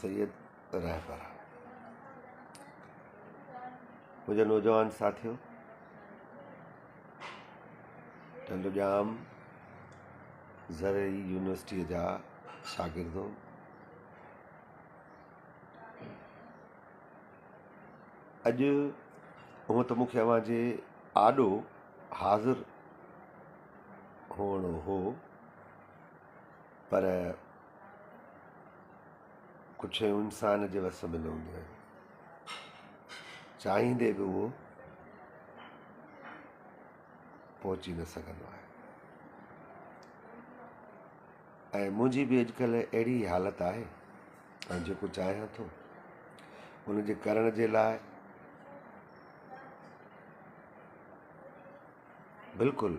سيد رهبر. منهنجا نوجوان ساٿيو، ٽنڊو ڄام زرعي يونيورسٽيء جا شاگردو، اڄ هونء ته مون کي اوهان جي آڏو حاضر هئڻو هو، پر ڪجهه شيون انسان جي وس ۾ نه هونديون آهن. چاهيندي به اهو پهچي نه سگهندو آهي ۽ منهنجي به اڄڪلهه اهڙي ئي حالت آهي ۽ جيڪو چاهيان ٿو ان جي ڪرڻ جي لاء بلڪل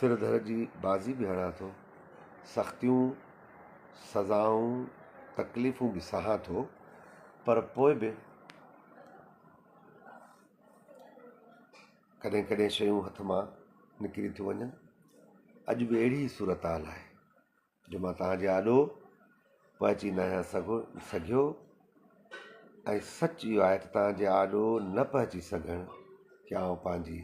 سر ڌر جي بازي به هڻان ٿو، سختيون، سزائون، تڪليفون به سهان ٿو پر پوء به ڪڏهن ڪڏهن شيون هٿ مان نڪري ٿيون وڃن. اڄ به اهڙي ئي صورتحال آهي جو مان توهان جي آڏو پهچي ناهيان سگهيو ۽ سچ اهو آهي ته توهان جي آڏو نه پهچي سگهڻ کي آئون پنهنجي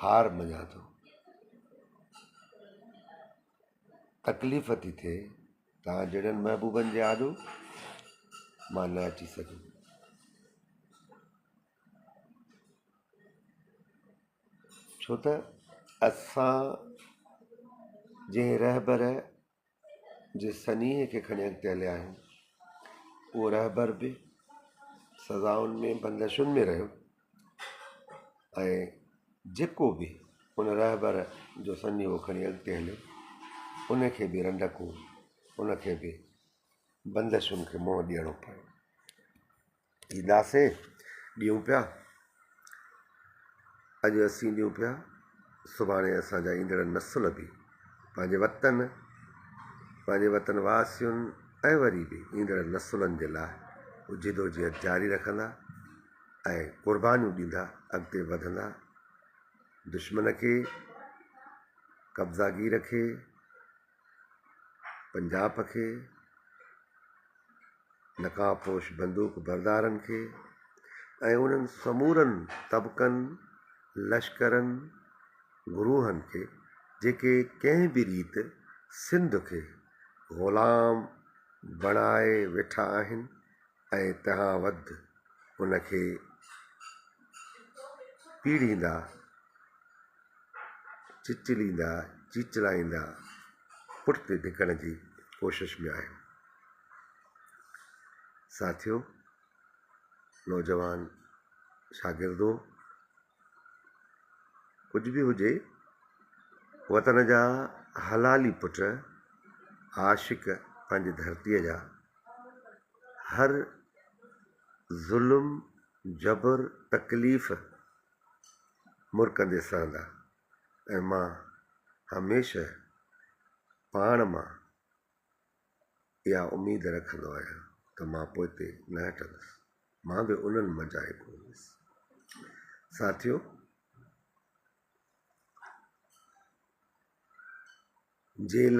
هار مڃان ٿو. تڪليف ٿي ٿئي توهان جهڙن محبوبن جي آڏو مان نه اچي سگهيم. ڇو ته اسان جنهن رهبر جي سنيهه کي کڻي اڳتي هليا آهيون اهو رهبر به سزائن ۾ بندشن ۾ رهيو ۽ جيڪو به ان رهبر جو سنيهو کڻي اڳتي هليو ان کي به رنڊڪون ان کي به بندشن کي منهن ڏيڻو پيو. اينداسين، ڏيون پيا، اڄ اسين ڏيون پيا، سڀاڻي اسان جا ايندڙ نسل به پنهنجي وطن، پنهنجي وطن واسين ۽ وري به ايندڙ نسلن جي لاء جدوجهد جاري رکندا ۽ قربانيون ڏيندا اڳتي وڌندا. دشمن کي، قبضاگير کي، پنجاب کي، نقاب پوش بندوق بردارن کي ۽ انهن سمورن طبقن، لشڪرن، گروهن کي جيڪي ڪنهن به ريت سنڌ کي غلام بڻائي ويٺا آهن ۽ تنهان وڌ ان کي پيڙهيندا، چچليندا، چيچلائيندا پٺتي ڌڪڻ جي ڪوشش ۾ آهن. ساٿيو، نوجوان شاگردو، ڪجهه به هجي وطن جا حلالي پٽ، عاشق پنهنجي ڌرتيء جا هر ظلم، جبر، تڪليف مرڪندي سهندا ۽ مان هميشه پاڻ مان اها اميد رکندو آهيان ته مان پوئتي نه هٽندس. مان به انهن منجهان هڪ هوندس. ساٿيو! جيل،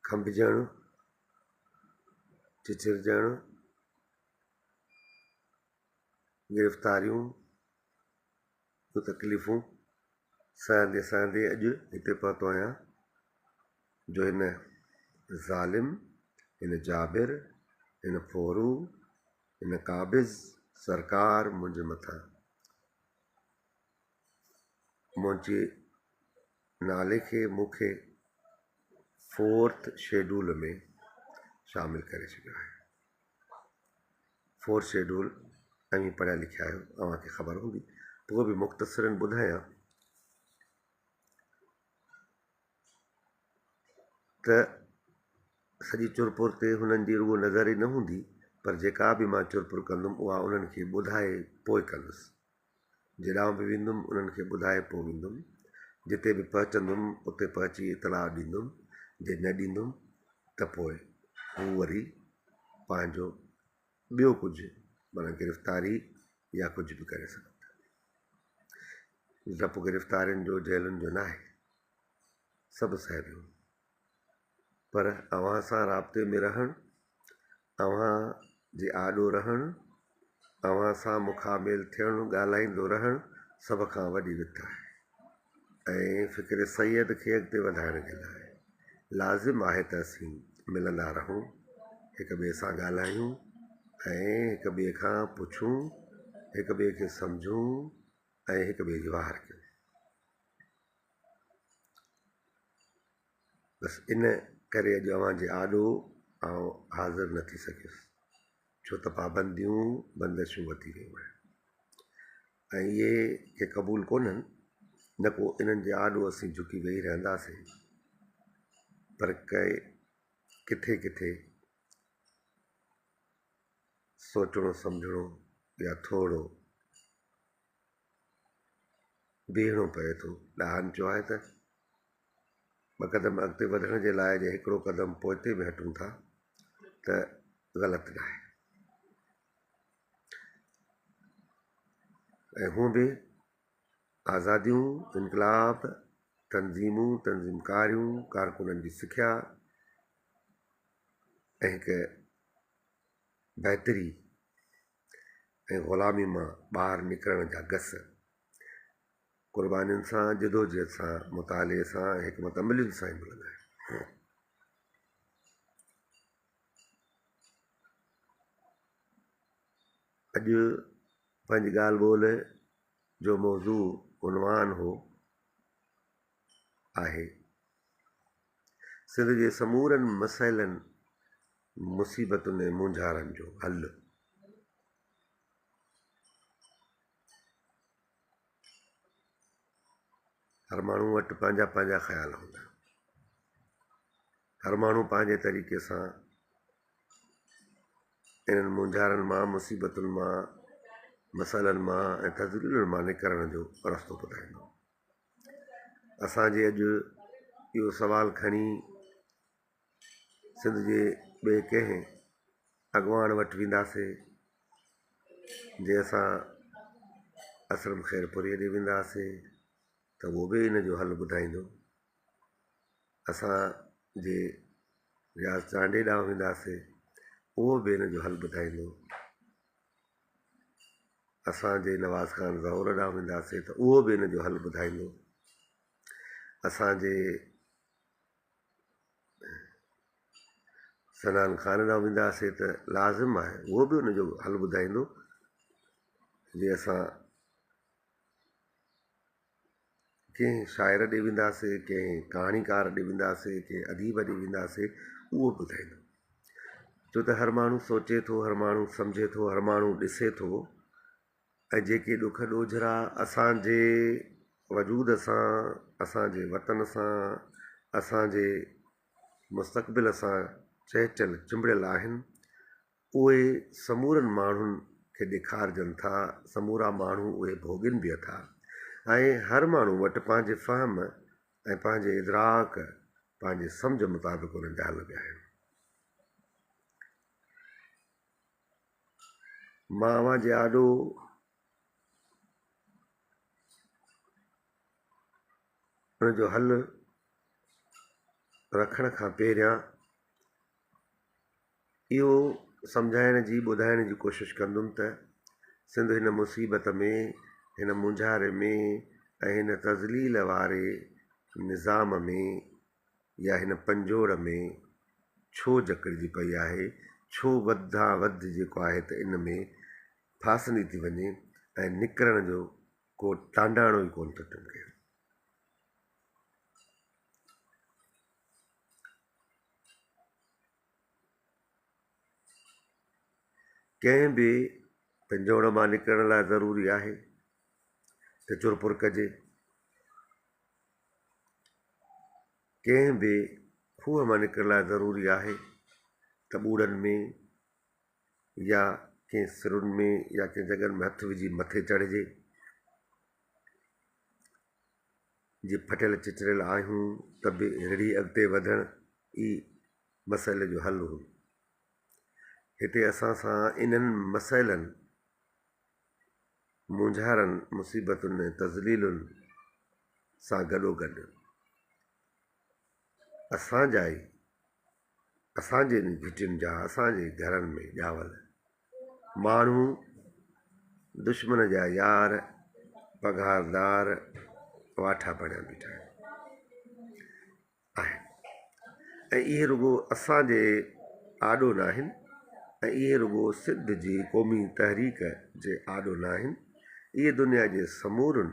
کنڀجڻ، چچرجڻ، گرفتاريون، تڪليفون سهندي سهندي اڄ هتي پهتو آهيان جو هن ظالم، هن جابر، هن ڦورو، هن قابض سرڪار منهنجي مٿان منهنجي نالي کي مون کي فورٿ شيڊول ۾ شامل ڪري ڇڏيو آهي. فورٿ شيڊول اوهين پڙهيا لکيا آهيو اوهان کي خبر هوندي پوء به مختصرا ٻڌايان ته سڄي چرپر تي هنن جي رڳو نظر ئي نه هوندي پر جيڪا به مان چرپر ڪندم اها انهن کي ٻڌائي پوء ڪندس. جيڏانهن به ويندم انهن کي ٻڌائي پوء ويندم. جتي به پهچندم اتي پهچي اطلاع ڏيندم. جي نه ڏيندم ته پوء هو وري پنهنجو ٻيو ڪجهه معنيٰ گرفتاري يا ڪجهه به ڪري سگهن ٿا. ڊپ گرفتارين جو جيلن جو ناهي. سڀ سهبيون. پر اوهان سان رابطي ۾ رهڻ، اوهان جي آڏو رهڻ، اوهان سان مکاميل ٿيڻ، ڳالهائيندو رهڻ سڀ کان وڏي وٿ آهي ۽ فڪر سيد کي اڳتي وڌائڻ جي لاء لازم آهي ته اسين ملندا رهون، هڪ ٻئي سان ڳالهايون ۽ هڪ ٻئي کان پڇون، هڪ ٻئي کي سمجهون ۽ هڪ ٻئي جي واهر ڪيون. بس ان ڪري اڄ اوهان جي آڏو آئون حاضر نه ٿي سگهيس، ڇو ته پابنديون بندشون وڌي ويون آهن ۽ اهي ڪي قبول ڪونهن، نه ڪو انهن جي آڏو اسين جهڪي ويهي رهنداسين، پر ڪي ڪٿي ڪٿي سوچڻو سمجهڻو يا ٿورو بيهڻو پئي ٿو. ڏاهن چيو آهي ته ٻه قدم اڳتي وڌڻ جي لاء جي هڪڙو قدم پوئتي به هٽون ٿا ته غلط ناهي ۽ هونء به آزاديون، انقلاب، تنظيمون، تنظيم ڪاريون، ڪارڪنن جي سکيا ۽ هڪ بهتري ۽ غلامي مان ٻاهر نڪرڻ جا گس قربانين سان، جدوجهد سان، مطالعي سان ۽ حڪمت عملين سان ئي ملندا آهن. اڄ پنهنجي ڳالهه ٻولهه جو موضوع عنوان هو آهي سنڌ جي سمورن مسئلن، مصيبتن ۽ مونجهارن جو حل. هر ماڻهو وٽ پنهنجا پنهنجا خيال هوندا آهن. هر ماڻهو پنهنجي طريقي سان انهن مونجهارن مان، مصيبتن مان، مسئلن مان ۽ تذليلن مان نڪرڻ جو رستو ٻڌائيندو. اسان جي اڄ اهو سوال کڻي سنڌ جي ٻئي ڪنهن اڳواڻ وٽ وينداسين جي اسان اسلم خيرپوريءَ ڏي وينداسين ته اهو به ان جو حل ٻڌائيندو. اسان جي رياض چانڊيي ڏانهن وينداسين اهو به ان جو حل ٻڌائيندو. اسان جي نواز خان زئور ڏانهن وينداسين ته اهو به ان جو حل ٻڌائيندو. اسان جي سنان خان ڏانهن وينداسين ته لازم آهي اهو به ان جو حل ٻڌائيندو جي اسان ڪنهن شاعر ڏي وينداسين ڪنهن ڪهاڻيڪار ڏي وينداسين ڪنهن اديب ڏي وينداسين اهو ٻڌائيندو ڇو ته هر ماڻهو سوچي ٿو هر ماڻهو سمجهي ٿو هر ماڻهو ڏسي ٿو ۽ جيڪي ڏک ڏوجهرا اسان جي وجود سان، اسان جي وطن سان، اسان جي مستقبل سان چهچل چنبڙيل آهن، اهي سمورن ماڻهن کي ڏيکارجن ٿا، سمورا ماڻهو اهي ڀوڳين به ٿا ۽ هر ماڻهو وٽ پنهنجي فهم ۽ پنهنجي ادراڪ، پنهنجي سمجهه مطابق انهن جا حل به آهن. مان اوهان جي آڏو ان جو حل رکڻ کان پهريان اهو سمجهائڻ جي ٻڌائڻ جي ڪوشش ڪندم ته سنڌ هن مصيبت ۾ هن مونجهاري ۾ ۽ هن تذليل واري نظام ۾ يا هن پنجوڙ ۾ ڇو جڪڙجي پئي آهي، ڇو وڌان وڌ جيڪو آهي ته ان ۾ ڦاسندي ٿي وڃي ۽ نڪرڻ جو ڪو ٽانڊاڻو ئي ڪونه ٿو ٽمڪي. ڪنهن به پنجوڙ مان نڪرڻ لاء ضروري آهي ته چرپر ڪجي. ڪنهن به کوهه مان نڪرڻ لاء ضروري آهي ته ٻوڙن ۾ يا ڪنهن سرن ۾ يا ڪنهن جڳهن ۾ هٿ وجهي مٿي چڙهجي. جي ڦٽيل چچريل آهيون ته به رڙهي اڳتي وڌڻ ئي مسئلي جو حل هوندو. هتي اسان سان انهن مسئلن، مونجهارن، مصيبتن ۽ تذليلن سان گڏوگڏ اسان جا ئي اسان جي گهٽين جا، اسان جي گهرن ۾ ڄاول ماڻهو دشمن جا يار، پگهاردار واٺا بڻيا بيٺا آهن ۽ اهي رڳو اسان جي آڏو ناهن ۽ اهي رڳو سنڌ جي قومي تحريڪ جي آڏو ناهن، اهي دنيا جي سمورن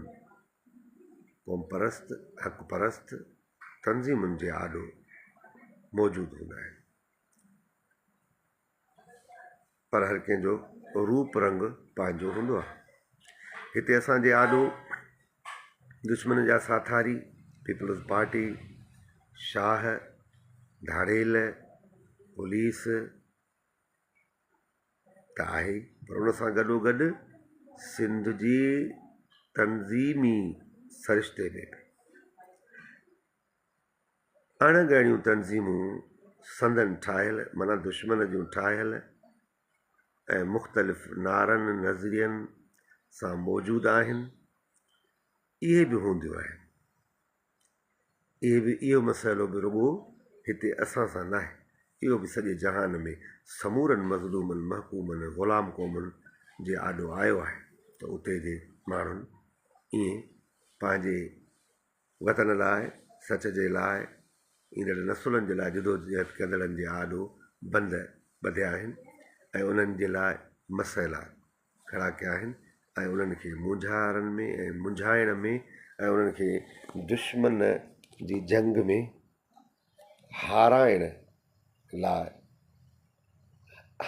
قومپرست، حق پرست تنظيمن جي آڏو موجود هوندا آهن. پر هر ڪنهن جو روپ رنگ پنهنجو هوندو آهي. هتي اسان جي آڏو دشمن جا ساٿاري پيپلز پارٽي، شاهه، ڌاڙيل، پوليس ته آهي پر ان سان گڏو گڏ سنڌ جي تنظيمي سرشتي ۾ به اڻ ڳڻيون تنظيمون سندن ٺاهيل معنيٰ دشمن جون ٺاهيل ۽ مختلف نعرن نظرين سان موجود آهن اهي به هونديون آهن. اهي به اهو مسئلو به رڳو هتي اسان سان ناهي اهو به سڄي جهان ۾ سمورن مظلومن محڪومن ۽ غلام قومن جي آڏو آيو آهي ته اتي جي ماڻهن ائين پنهنجي وطن لاء، سچ جي لاء، ايندڙ نسلن جي لاء جدوجهد ڪندڙن جي آڏو بند ٻڌيا آهن ۽ انهن جي لاء مسئلا کڙا ڪيا آهن ۽ انهن کي مونجهارن ۾ ۽ منجهائڻ ۾ ۽ انهن کي دشمن جي جنگ ۾ هارائڻ لاء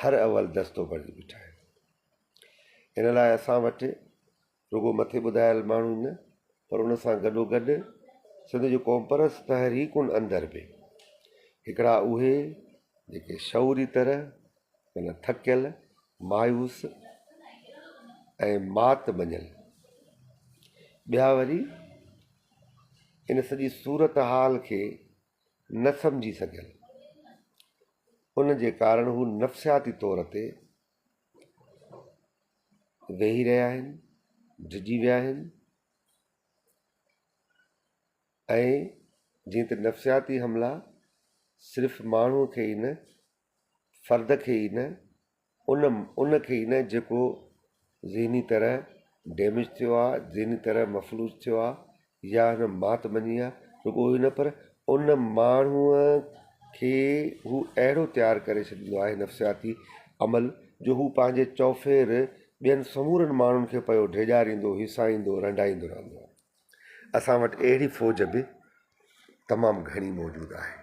هر اول دستو بڻجي بيٺا آهن. ان لاء اسان وٽ رڳو مٿي ٻڌايل ماڻهو نه پر ان سان گڏوگڏ سنڌ جي قومپرست تحريڪن اندر به هڪڙا اهي جيڪي شعوري طرح معنيٰ ٿڪيل، مايوس ۽ مات مڃيل، ٻيا وري ان سڄي صورتحال کي نه سمجهي سگهيل، ان جي ڪارڻ هو نفسياتي طور تي ويهي رهيا آهن، ڊڄي ويا آهن ۽ جيئن ته نفسياتي حملا صرف ماڻهوء کي ئي نه، فرد کي ئي نه، ان ان کي ئي نه جيڪو ذهني طرح ڊيميج ٿيو آهي، ذهني طرح مفلوج ٿيو آهي يا هن مات مڃي آهي، رڳو اهو ئي نه پر ان ماڻهوء کي هو اهڙو تيار ڪري ڇڏيندو آهي نفسياتي عمل جو هو پنهنجي چؤڦير ٻين سمورن ماڻهن کي پيو ڊيڄاريندو، هيسائيندو، رنڊائيندو رهندو آهي. اسان وٽ اهڙي فوج به تمام گهڻي موجود آهي.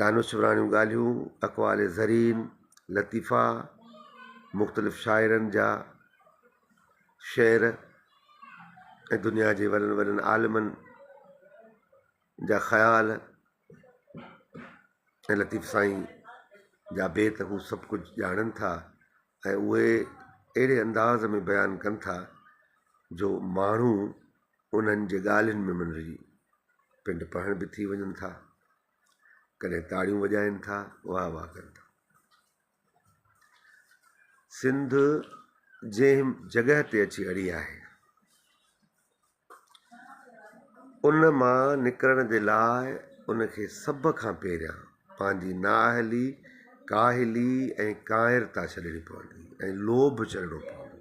دانشوراڻيون ڳالهيون، اقوال زرين، لطيفا، مختلف شاعرن جا شعر ۽ دنيا جي وڏن وڏن عالمن جا خيال ۽ لطيف سائين جا بيت هو سڀ ڪجهه ڄاڻن ٿا ۽ اهي اهڙي انداز ۾ بيان ڪن ٿا جو ماڻهو انهن جي ڳالهين ۾ منجهي پنڊ پهڻ به ٿي وڃن ٿا، ڪڏهن تاڙيون وڄائن ٿا، واهه واهه ڪن ٿا. سنڌ جنهن جڳهه تي اچي اڙي آهي، ان مان نڪرڻ جي لاء ان کي سڀ کان پهريان پنهنجي نااهلي، ڪاهلي ۽ ڪانئرتا ڇڏڻي پوندي ۽ لوڀ ڇڏڻو پوندو.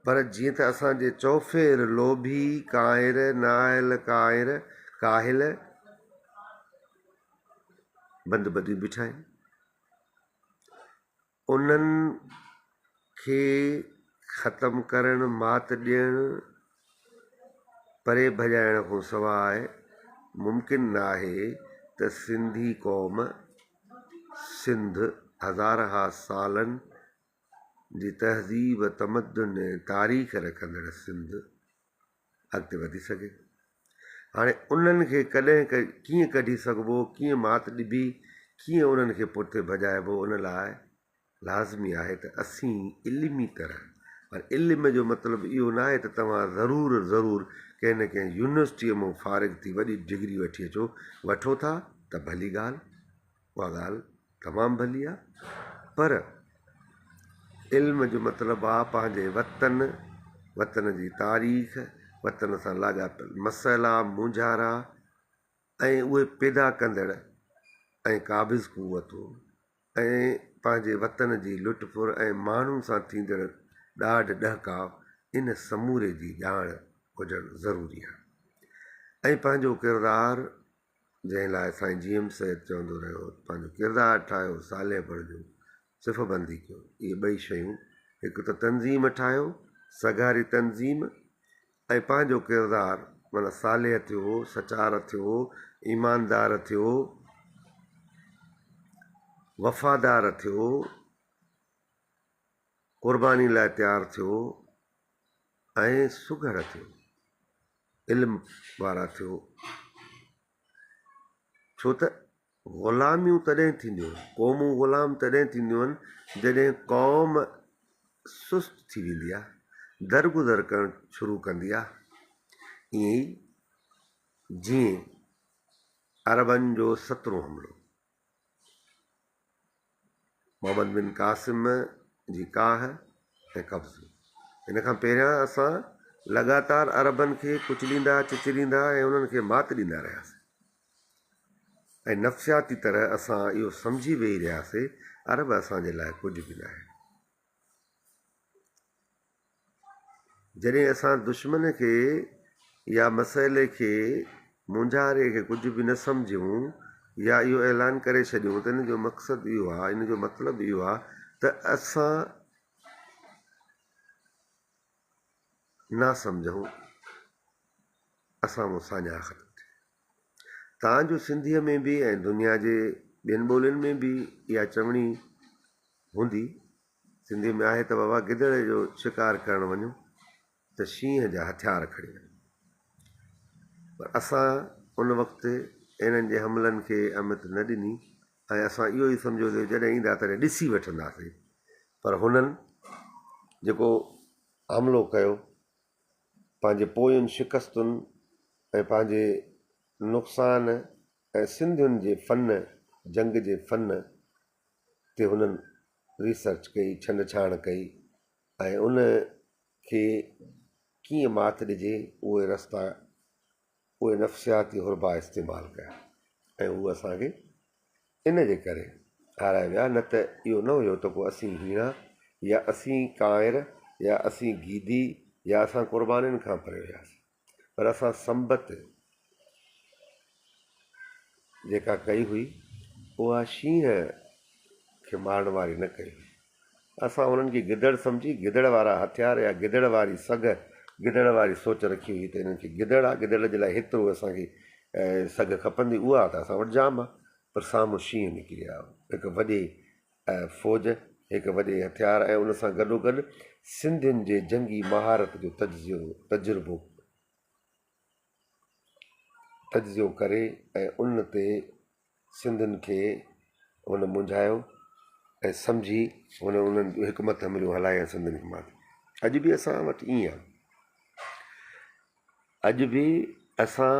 پر جيئن ته اسان جي چؤڦير لوڀي، ڪانئر، نااهل، ڪانئر، ڪاهل بند ٻڌيون بيٺا آهن. انهن کي ختم ڪرڻ، مات ڏيڻ، پري ڀڄائڻ کان سواء ممڪن ناهي ته سنڌي قوم، سنڌ هزارها سالن جي تهذيب، تمدن ۽ تاريخ رکندڙ سنڌ اڳتي وڌي سگهي. هاڻي انهن کي ڪڏهن ڪيئن ڪڍي سگهبو، ڪيئن مات ڏبي، ڪيئن انهن کي پٺتي ڀڄائبو ان لاء لازمي آهي ته اسين علمي طرح پر علم جو مطلب اهو ناهي ته توهان ضرور ضرور ڪنهن نه ڪنهن يونيورسٽيء مان فارغ ٿي وڏي ڊگري وٺي اچو، وٺو ٿا ته ڀلي ڳالهه، اها ڳالهه تمام ڀلي آ پر علم جو مطلب آ پنهنجي وطن، وطن جي تاريخ، وطن سان لاڳاپيل مسئلا، مونجهارا. ۽ اهي پيدا ڪندڙ ۽ قابض قوتون ۽ پنهنجي وطن جي لٽ ڦر ۽ ماڻهن سان ٿيندڙ ڏاڍ ڏهڪاء ان سموري جي ڄاڻ هجڻ ضروري آهي ۽ پنهنجو ڪردار جنهن لاء سائين جي ايم سيد چوندو رهيو پنهنجو ڪردار ٺاهيو صالح بڻجو صف بندي ڪيو اهي ٻئي شيون هڪ ته تنظيم ٺاهيو سگهاري تنظيم ۽ پنهنجو ڪردار معنيٰ صالح ٿيو، سچار ٿيو، ايماندار ٿيو، وفادار ٿيو، قرباني لاء تيار ٿيو ۽ سگهڙ ٿيو، علم وارا ٿيو. ڇو ته غلاميون تڏهن ٿينديون آهن، قومون غلام تڏهن ٿينديون آهن جڏهن قوم سست ٿي ويندي آهي، درگذر ڪرڻ شروع ڪندي آهي. ائين ئي جيئن عربن جو سترهون حملو محمد بن قاسم جي ڪاهه ۽ قبضو. ان کان پهريان اسان لڳاتار عربن کي ڪچليندا، چچريندا ۽ انهن کي مات ڏيندا رهياسين ۽ نفسياتي طرح اسان اهو سمجهي ويهي رهياسين عرب اسان جي لاء ڪجهه به ناهن. جڏهن اسان دشمن کي يا مسئلي کي مونجهاري کي ڪجهه به نه سمجهون يا اهو اعلان ڪري ڇڏيون ته ان جو مقصد اهو آهي ان جو مطلب اهو آهي ته اسان نا سمجهون اسان مون ساڃاهه ختم ٿي تان جو سنڌيء ۾ به ۽ دنيا جي ٻين ٻولين ۾ به اها چوڻي هوندي سنڌيء ۾ آهي ته بابا گدڙ جو شڪار ڪرڻ وڃو ته شينهن جا هٿيار کڻي وڃو. پر اسان ان وقت انهن جي حملن کي اهميت نه ڏني ۽ اسان اهو ئي سمجهيو ته جڏهن ايندا تڏهن ڏسي وٺنداسين. پر هنن جيڪو حملو ڪيو، پنهنجي پوين شڪستن ۽ پنهنجي نقصان ۽ سنڌين جي فن، جنگ جي فن، تي هنن ريسرچ ڪئي، ڇنڊ ڇاڻ ڪئي ۽ ان کي ڪيئن مات ڏجي اهي رستا، اهي نفسياتي حربا استعمال ڪيا ۽ هو اسان کي ان جي ڪري هارائي ويا نه ته اهو نه هيو ته ڪو اسين هيڻا يا اسين ڪانئر يا اسين گيدي يا اسان قربانين کان پري هياسين. پر اسان سنبت جيڪا ڪئي هئي اها شينهن کي مارڻ واري نه ڪئي هئي. اسان انهن کي گدڙ سمجهي گدڙ وارا هٿيار يا گدڙ واري سگهه، گدڙ واري سوچ رکي هئي ته انهن کي گدڙ آ، گدڙ جي لاء هيترو اسان کي سگهه کپندي اها ته اسان وٽ جام آ پر سامهون شينهن نڪري آيو هڪ وڏي فوج هڪ وڏي هٿيار ۽ ان سان گڏوگڏ سنڌين جي جنگي مهارت جو تجزيو تجربو تجزيو ڪري ۽ ان تي سنڌين کي هن منجهايو ۽ سمجهي هن انهن جون حڪمت عمليون هلائي ۽ سنڌين کي مات اڄ به اسان وٽ ائين آهي اڄ به اسان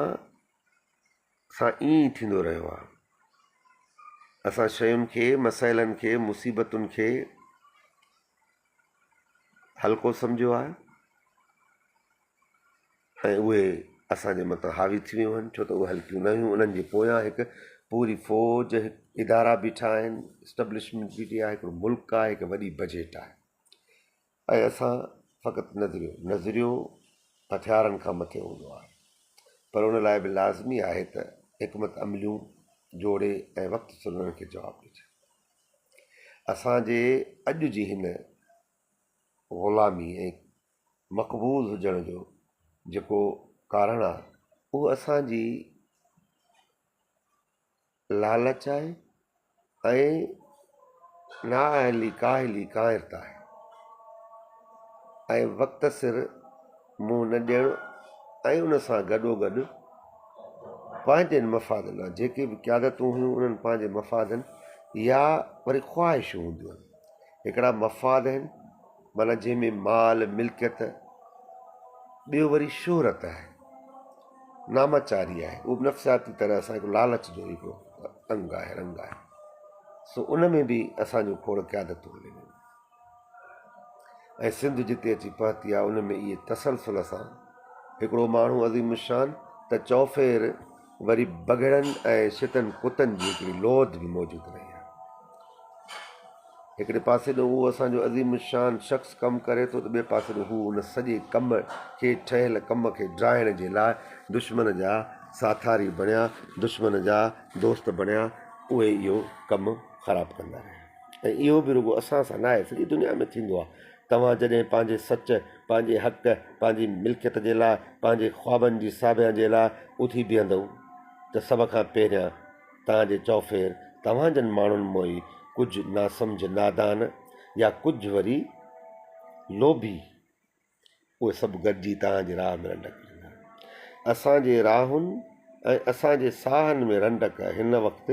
سان ائين ئي ٿيندو رهيو آهي. اسان شين کي، مسئلن کي، مصيبتن کي هلڪو سمجهيو آهي ۽ اهي اسان جي مٿان حاوي ٿي ويون آهن ڇو ته اهي هلڪيون نه هيون انهن جي پويان هڪ پوري فوج هڪ ادارا بيٺا آهن اسٽبلشمينٽ بيٺي آهي هڪڙو ملڪ آهي هڪ وڏي بجيٽ آهي ۽ اسان فقط نظريو، نظريو هٿيارن کان مٿي هوندو آهي پر ان لاء به لازمي آهي ته حڪمت عمليون جوڙي ۽ وقت سر انهن کي جواب ڏجي. اسان جي اڄ جي هن غلامي ۽ مقبوض هجڻ جو جيڪو ڪارڻ آهي اهو اسان جي لالچ آهي ۽ نااهلي ڪاهلي ڪانئرتا آهي ۽ وقت سر منهن نه ڏيڻ ۽ ان سان گڏوگڏ پنهنجن مفادن لاء جيڪي به قيادتون هيون انهن پنهنجي مفادن يا وري خواهشون هونديون آهن هڪڙا مفاد آهن معنيٰ جنهن ۾ مال ملڪيت ٻيو وري شهرت آهي ناماچاري آهي اهو به نفسياتي طرح سان هڪ لالچ جو هڪڙو انگ آهي رنگ آهي سو ان ۾ به اسان جون کوڙ قيادتون هليون ويون ۽ سنڌ جتي اچي پهتي آهي ان ۾ اهي تسلسل سان هڪڙو ماڻهو عظيم الشان ته چوڦير وري بگهڙن ۽ شتن ڪتن جي هڪڙي لوڌ به موجود رهي آهي. هڪڙي پاسي ڏانهن اهو اسان جو عظيم الشان شخص ڪم ڪري ٿو ته ٻئي پاسي ڏانهن هو ان سڄي ڪم کي ٺهيل ڪم کي ڊاهڻ جي لاء دشمن جا ساٿاري بڻيا، دشمن جا دوست بڻيا، اهي اهو ڪم خراب ڪندا رهيا. ۽ اهو به رڳو اسان سان ناهي سڄي دنيا ۾ ٿيندو آهي. توهان جڏهن پنهنجي سچ، پنهنجي حق، پنهنجي ملڪيت جي لاء، پنهنجي خوابن جي ساڀيان جي لاء اٿي بيهندؤ ته سڀ کان پهريان توهان جي چؤڦير توهان جن ماڻهن مان ئي ڪجهه ناسمجهه نادان يا ڪجهه وري لوڀي اهي سڀ گڏجي توهان جي راهه ۾ رنڊڪ وجهندا. اسان جي راهن ۽ اسان جي ساهن ۾ رنڊڪ هن وقت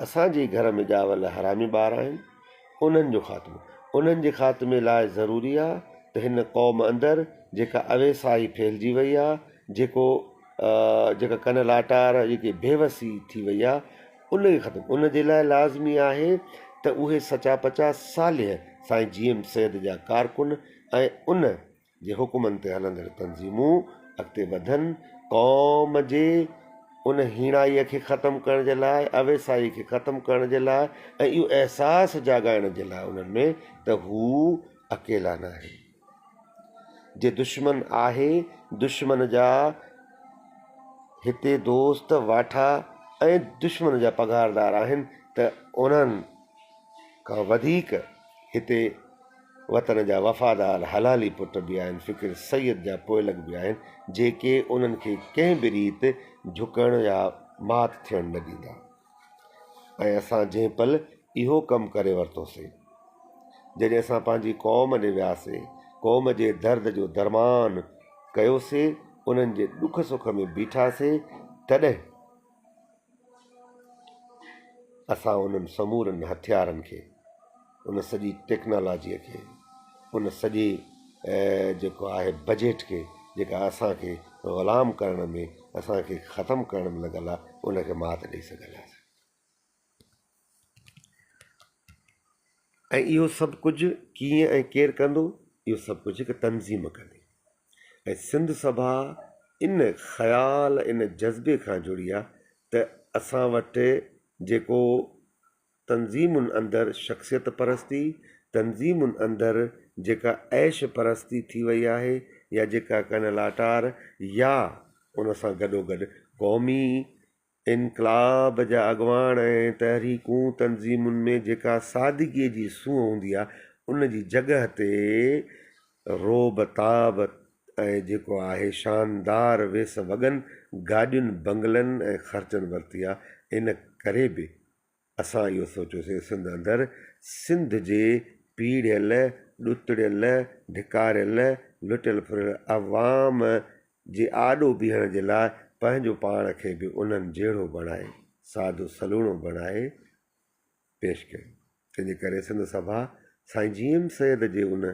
اسان جي ئي گهر ۾ ڄاول حرامي ٻار آهن، انهن جو خاتمو. انهن جي خاتمي لاء ضروري آ ته هن قوم اندر جيڪا اويساهي ڦهلجي وئي آ، جيڪو جيڪا ڪن لاٽار جيڪي بيوسي ٿي وئي آ، ان کي ختم ان جي لاء لازمي آهي ته اهي سچا پچا صالح سائين جي ايم سيد جا ڪارڪن ۽ ان جي حڪمن تي هلندڙ تنظيمون اڳتي وڌن، قوم جي ان هيڻائيء کي ختم ڪرڻ جي لاء، اويساهيء کي ختم ڪرڻ جي لاء ۽ اهو احساس جاڳائڻ جي لاء انهن ۾ ته هو اڪيلا ناهن. جي دشمن آهي، دشمن جا هتي دوست واٺا ۽ دشمن جا پگهاردار آهن ته انهن کان وڌيڪ هتي وطن جا وفادار حلالي پٽ به آهن، فڪر سيد جا پوئلڳ به آهن، جيڪي انهن کي ڪنهن به ريت جهڪڻ يا مات ٿيڻ نه ڏيندا. ۽ اسان جنهن پل اهو ڪم ڪري ورتوسين، جڏهن اسان پنهنجي قوم ڏي وياسين، قوم جي درد جو درمان ڪيوسين، انهن جي ڏک سک ۾ بيٺاسين، تڏهن اسان انهن سمورن هٿيارن کي، ان سڄي ٽيڪنالاجيء کي، ان سڄي جيڪو آهي بجيٽ کي جيڪا اسان کي غلام ڪرڻ ۾ اسان کي ختم ڪرڻ ۾ لڳل آهي ان کي مات ڏئي سگهنداسين. ۽ اهو سڀ ڪجهه ڪيئن ۽ ڪير ڪندو؟ اهو سڀ ڪجهه هڪ تنظيم ڪندي. ۽ سنڌ سڀا ان خيال ان جذبي کان جڙي آهي ته اسان وٽ جيڪو تنظيمن اندر شخصيت پرستي، تنظيمن اندر جيڪا عيش پرستي ٿي وئي آهي يا جيڪا ڪن لاٽار يا ان سان گڏوگڏ قومي انقلاب جا اڳواڻ ۽ تحريڪون تنظيمن ۾ جيڪا سادگيء جي سونهن هوندي آهي ان جي جڳهه تي رعب تاب ۽ جيڪو آهي شاندار ويس وڳن، گاڏين، بنگلن ۽ خرچن ورتي آهي ان ڪري به اسان اهو سوچيوسين سنڌ اندر سنڌ جي پيڙهيل، ڏتڙيل، ڌڪاريل، لٽيل ڦريل عوام جي آڏو بيهڻ جي لاء پنهنجو پاڻ کي به انهن جهڙو بڻائي، سادو سلوڻو بڻائي پيش ڪيو. تنهن جي ڪري سنڌ سڀا سائين جي ايم سيد جي ان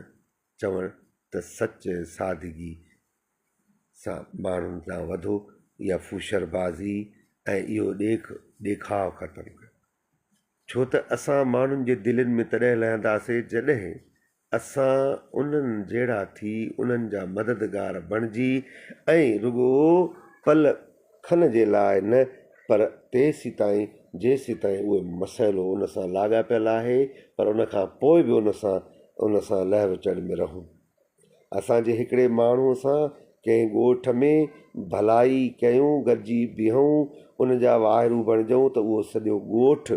چوڻ ته سچ ۽ سادگي سان ماڻهن ڏانهن وڌو، اها ڦوشر بازي ۽ اهو ڏيک ڏيکاء ختم ڪيو. ڇو ته اسان ماڻهن جي دلين ۾ تڏهن لهنداسين جڏهن اسان انهن جهڙا ٿي انهن جا مددگار بڻجي ۽ رڳو پل کن جي لاء نه پر تيسيتائين جيسيتائين اهو مسئلو ان سان لاڳاپيل آهي پر ان کان پوء به ان سان ان سان لهه وچڙ ۾ رهون. اسان جي هڪڙي ماڻهوء سان ڪنهن ڳوٺ ۾ ڀلائي ڪيون، گڏجي بيهون، ان جا واهرو بڻجون ته اهو سڄو ڳوٺ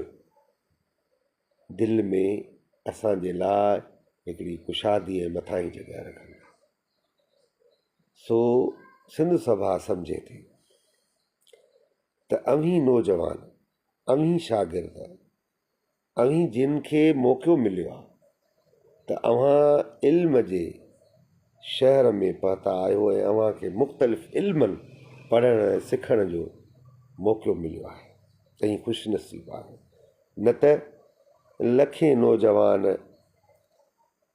دل ۾ اسان جي لاء هڪڙي ڪشادي ۽ مٿاهين جڳهه رکندو. سو سنڌ سڀا سمجهي ٿي ته اوهين نوجوان، اوهين شاگرد، اوهين جن کي موقعو مليو آهي ته اوهان علم جي شهر ۾ پهتا آهيو ۽ اوهان کي مختلف علمن پڙهڻ ۽ سکڻ جو موقعو مليو آهي ۽ خوش نصيب آهيو نه ته لکين نوجوان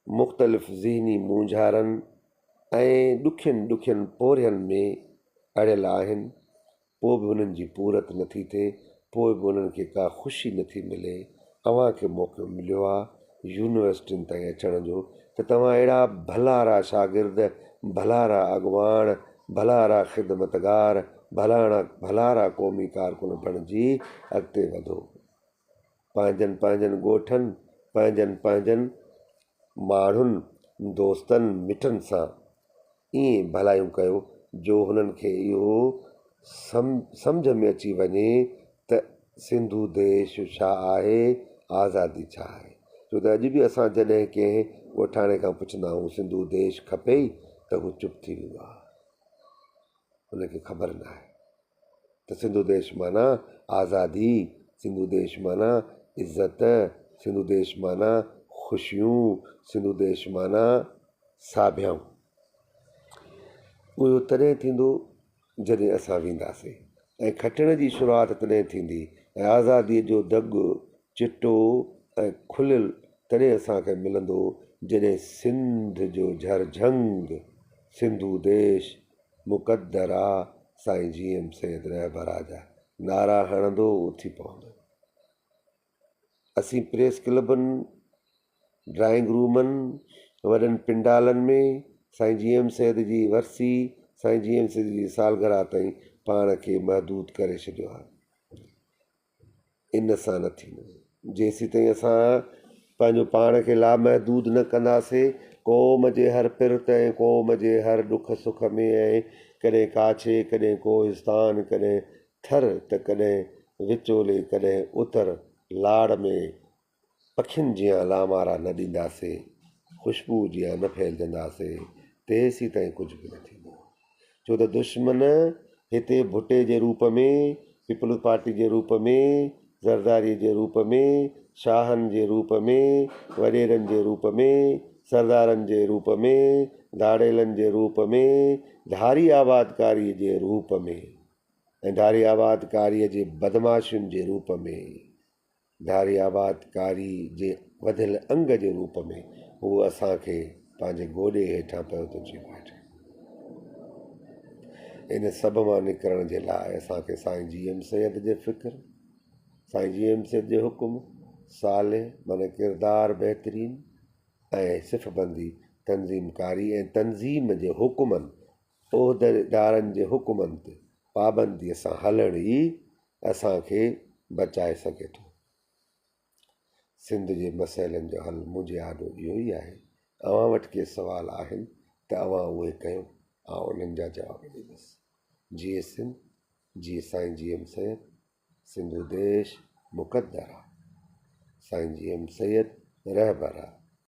مختلف ذهني مونجهارن ۽ ڏکين ڏکين پورهين ۾ اڙيل آهن پوء به انهن جي پورت نٿي ٿئي، پوء به انهن کي ڪا خوشي نٿي ملي، اوهان کي موقعو مليو آ يونيورسٽين تائين اچڻ جو ته توهان اهڙا ڀلارا شاگرد، ڀلارا اڳواڻ، ڀلارا خدمتگار، ڀلاڻا ڀلارا قومي ڪارڪن بڻجي اڳتي وڌو. پنهنجن پنهنجن ڳوٺن، پنهنجن پنهنجن ماڻهن، دوستن، مٽن سان ائين ڀلايون ڪيو جو هنن کي اهو سمجهه ۾ اچي وڃي ته سنڌو ديش ڇا آهي، آزادي ڇا آهي. ڇو ته اڄ به اسان جڏهن ڪنهن ڳوٺاڻي کان پڇندا آهيون سنڌو ديش کپيئي ته هو چپ ٿي ويندو آهي. هن کي خبر ناهي ته سنڌو ديش معنيٰ آزادي، سنڌو ديش معنيٰ عزت، سنڌو ديش معنيٰ خوشيون، سنڌو ديش معنيٰ ساڀيائون. اهو تڏهن ٿيندو جڏهن اسان وينداسين ۽ کٽڻ جي شروعات تڏهن ٿيندي ۽ آزاديء جو دڳ چٽو ۽ کليل تڏهن اسان کي ملندو جڏهن سنڌ جو جهرجهنگ، سنڌو ديش، مقدر آ سائين جي ايم سيد رهبر آ جا نعرا هڻندو اٿي پوندو. اسين پريس ڪلبن، ڊرائنگ رومن، وڏن پنڊالن ۾ سائين جي ايم سيد جي ورسي، سائين جي ايم سيد جي سالگرهه تائين پاڻ کي محدود ڪري ڇڏيو آهي. ان سان نه ٿيندو. جيسيتائين اسان پنهنجو پاڻ کي لامحدود نه ڪنداسين، قوم جي هر پرت ۽ قوم جي هر ڏک سک ۾ ۽ ڪڏهن ڪاڇي، ڪڏهن ڪوهستان، ڪڏهن ٿر ته ڪڏهن وچولي ڪڏهن اتر لاڙ ۾ پکين جيان لامارا نه ڏينداسي، خوشبوء جيان نه ڦهلجنداسي، تيسيتائين ڪجهه به نه ٿيندو. ڇو ته دشمن هتي ڀٽي جي روپ ۾، پيپلز پارٽي جي روپ ۾، زرداري جي روپ ۾، شاهن جي روپ ۾، وڏيرن جي روپ ۾، سردارن جي روپ ۾، ڌاڙيلن جي روپ ۾، ڌاري آبادڪاري جي روپ ۾. ۽ ڌاري آبادڪاريء جي بدمعاشين جي روپ ۾، ڌاري آبادڪاري جي وڌيل انگ جي روپ ۾ هو اسان کي پنهنجي گوڏي هيٺان پيو ٿو چيڀاٽي. ان سڀ مان نڪرڻ جي لاء اسان کي سائين جي ايم سيد جي فڪر، سائين جي ايم سيد جي حڪم، صالح معنيٰ ڪردار بهترين ۽ صف بندي، تنظيم ڪاري ۽ تنظيم جي حڪمن عهديدارن جي حڪمن تي پابنديء سان هلڻ ئي اسان کي بچائي سگهي ٿو. سنڌ جي مسئلن جو حل منهنجي آڏو اهو ئي آهي. اوهان وٽ ڪي سوال آهن ته اوهان اهي ڪيو، آئون انهن جا جواب ڏيندس. جيئي سنڌ، جيئي سائين جي ايم سيد، سنڌو ديش مقدر آ. سائين جي ايم سيد رهبر آ.